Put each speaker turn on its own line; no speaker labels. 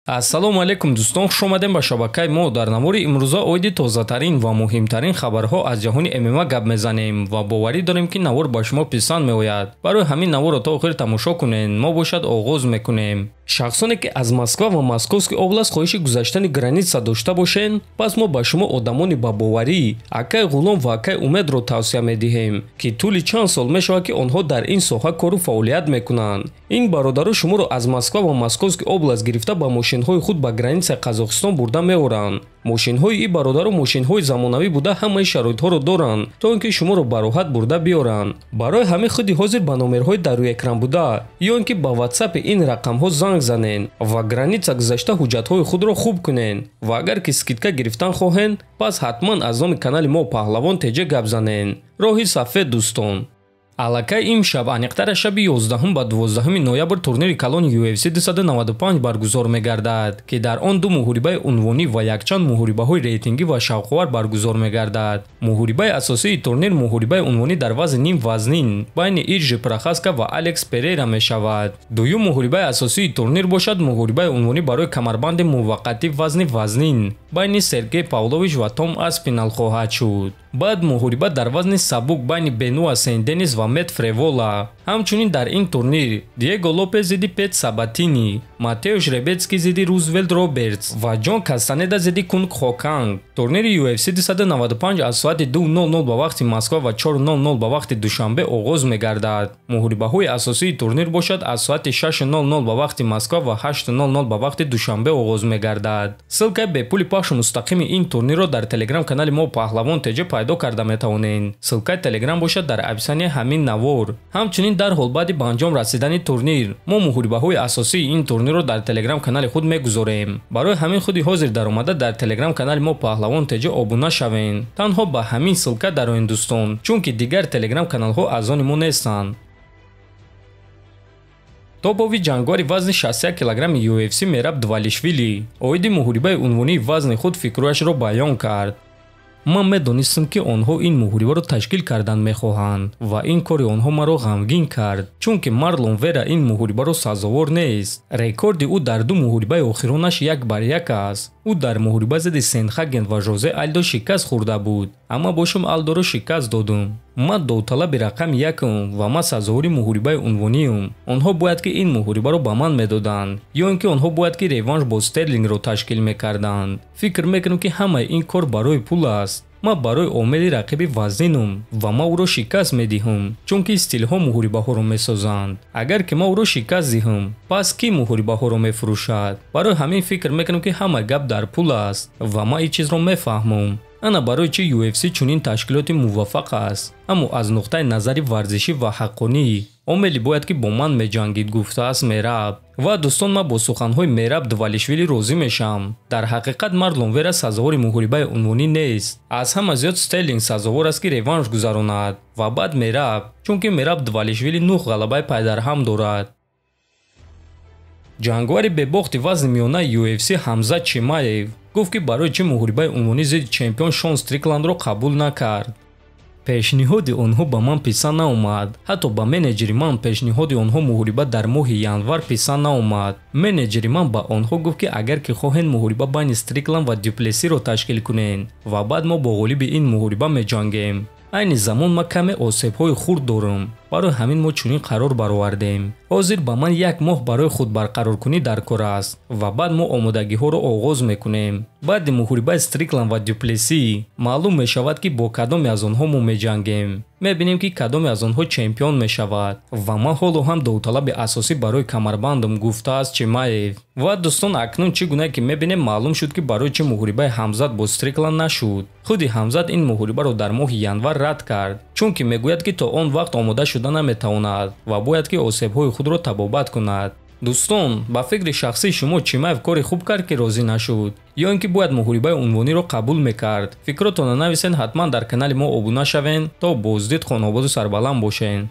Ассалому алайкум дӯстон, хуш омадем ба шабакаи мо. Дар навори имрӯза оиди тозатарин ва муҳимтарин хабарҳо аз ҷаҳони ММА гап мезанем ва боварӣ дорем, ки навор ба шумо писанд меояд. Барои ҳамин наворро то охир тамошо кунед. Мо бошад оғоз мекунем. Шахсоне ки аз Москва ва Московский область хоҳиши гузаштани граница дошта бошед, пас мо ба шумо одамони ба боварӣ, акай Ғулом ва акай Умедро тавсия медиҳем, ки тӯли чанд сол мешавад, ки онҳо дар ин соҳа кору фаъолият мекунанд. Ин бародаро шуморо аз Москва ва Московский область гирифта, ба мошинҳои худ ба границаи Қазоқистон бурда меоранд. Мошинҳои ин бародаро мошинҳои замонавӣ буда, ҳамаи шароитҳоро доранд, то ин ки шуморо ба роҳат бурда биёранд. Барои ҳамин худи ҳозир ба номерҳои дар рӯи экран буда ё ин ки ба ватсапи ин рақамҳо занг занед ва граница гузашта ҳуҷҷатҳои худро хуб кунед. Ва агар ки скидка гирифтан хоҳед, пас ҳатман аз номи канали мо Паҳлавон ТЖ гап занед. Роҳи сафед, дӯстон. Аллакай имшаб, аниқтара шаби 11 ба 12 ноябр, турнири калони UFC 295 баргузор мегардад, ки дар он ду муҳорибаи унвонӣ ва якчанд муҳорибаҳои рейтингӣ ва шавқовар баргузор мегардад. Муҳорибаи асосии турнир муҳорибаи унвонӣ дар вазни ним вазнин байни Иржи Прохаска ва Алекс Перейра мешавад. Дуюм муҳорибаи асосии турнир бошад муҳорибаи унвонӣ барои камарбанди муваққатӣ вазни вазнин байни Сергей Павлович ва Том Аспинал хоҳад шуд. Баъд муҳориба дар вазни сабук байни Бенуа Сен-Денис ва Мет Фревола. Ҳамчунин дар ин турнир Диего Лопес зидди Пет Сабатини, Матеуш Ребецки зидди Рузвелт Робертс ва Ҷон Кастанеда зидди Кунг Хоканг. Турнири UFC 295 аз соати 2:00 ба вақти Москва ва 4:00 ба вақти Душанбе оғоз мегардад. Муҳорибаҳои асосии турнир бошад аз соати 6:00 ба вақти Москва ва 8:00 ба вақти Душанбе оғоз мегардад. Ссылкаи бепули пахшу мустақими ин турнирро дар телеграм-канали мо Паҳлавон ТЖ пайдо карда метавонед. Ссылкаи телеграм бошад дар описанияи ҳамин навор. Ҳамчунин дарҳол баъди ба анҷом расидани турнир мо муҳорибаҳои асосии ин турнирро дар телеграм-канали худ мегузорем. Барои ҳамин худи ҳозир даромада дар телеграм-канали мо Паҳлавон ТЖ обуна шавед. Танҳо ба ҳамин ссылка дароед, дӯстон, чунки дигар телеграм-каналҳо аз они мо нестанд. Топови ҷангвари вазни 61 килограмми UFC Мераб Двалишвили оиди муҳорибаи унвонии вазни худ фикрҳояшро баён кард. Ман медонистам, ки онҳо ин муҳорибаро ташкил кардан мехоҳанд ва ин кори онҳо маро ғамгин кард, чунки Марлон Вера ин муҳорибаро сазовор нест. Рекорди ӯ дар ду муҳорибаи охиронаш 1-1 аст. Ӯ дар муҳориба зидди Сенхаген ва Жозе Алдо шикаст хӯрда буд, аммо бошум Алдоро шикаст додум. Ман довталаби рақами якум ва ман сазовори муҳорибаи унвониюм. Онҳо бояд ки ин муҳорибаро ба ман медоданд ё ин ки онҳо бояд ки реванш бо Стерлингро ташкил мекарданд. Фикр мекунам, ки ҳамаи ин кор барои пул аст. Ман барои омили рақиби вазнинум ва ман ӯро шикаст медиҳам, чунки стилҳо муҳорибаҳоро месозанд. Агар ки ман ӯро шикаст диҳам, пас кӣ муҳорибаҳоро мефурӯшад? Барои ҳамин фикр мекунам, ки ҳама гап дар пул аст ва ман ин чизро мефаҳмам. Ана барои чӣ UFC чунин ташкилоти муваффақ аст. Аммо аз нуқтаи назари варзишӣ ва ҳаққонӣ омелӣ бояд ки бо ман меҷангид, гуфтааст Мераб. Ва дӯстон, ман бо суханҳои Мераб Двалишвили розӣ мешавам. Дар ҳақиқат Марлон Вера сазовори муҳорибаи унвонӣ нест. Аз ҳама зиёд Стерлинг сазовор аст, ки реванш гузаронад, ва баъд Мераб, чунки Мераб Двалишвили нӯҳ ғалабаи пайдарҳам дорад. Ҷангвари бебохти вазни миёнаи UFC Ҳамзат Чимаев гуфт, ки барои чӣ муҳорибаи унвонӣ зидди чемпион Шон Стрикландро қабул накард. Пешниҳоди онҳо ба ман писанд наомад. Ҳатто ба менеҷери ман пешниҳоди онҳо муҳориба дар моҳи январ писанд наомад. Менеҷери ман ба онҳо гуфт, ки агар ки хоҳед, муҳориба байни Стрикланд ва Дюплесиро ташкил кунед ва баъд мо бо ғолиби ин муҳориба меҷангем. Айни замон ман каме осебҳои хурд дорам, барои ҳамин мо чунин қарор баровардем. Ҳозир ба ман як моҳ барои худбарқароркунӣ дар кор аст ва баъд мо омодагиҳоро оғоз мекунем. Баъди муҳорибаи Стрикланд ва Дюплеси маълум мешавад, ки бо кадоме аз онҳо мо меҷангем. Мебинем, ки кадоме аз онҳо чемпион мешавад ва ман ҳоло ҳам довталаби асосӣ барои камарбандам, гуфтааст Чимаев. Ва дӯстон, акнун чӣ гуна ки мебинем, маълум шуд, ки барои чӣ муҳорибаи Ҳамзат бо Стрикланд нашуд. Худи Ҳамзат ин муҳорибаро дар моҳи январ рад кард, чунки мегӯяд, ки то он вақт омода шуда наметавонад ва бояд ки осебҳои худро табобат кунад. Дӯстон, ба фикри шахсии шумо, Чимаев кори хуб кард, ки розӣ нашуд, ё ин ки бояд муҳорибаи унвониро қабул мекард? Фикротонро нависен, ҳатман дар канали мо обуна шавен. То боздид, хонободу сарбаланд бошен.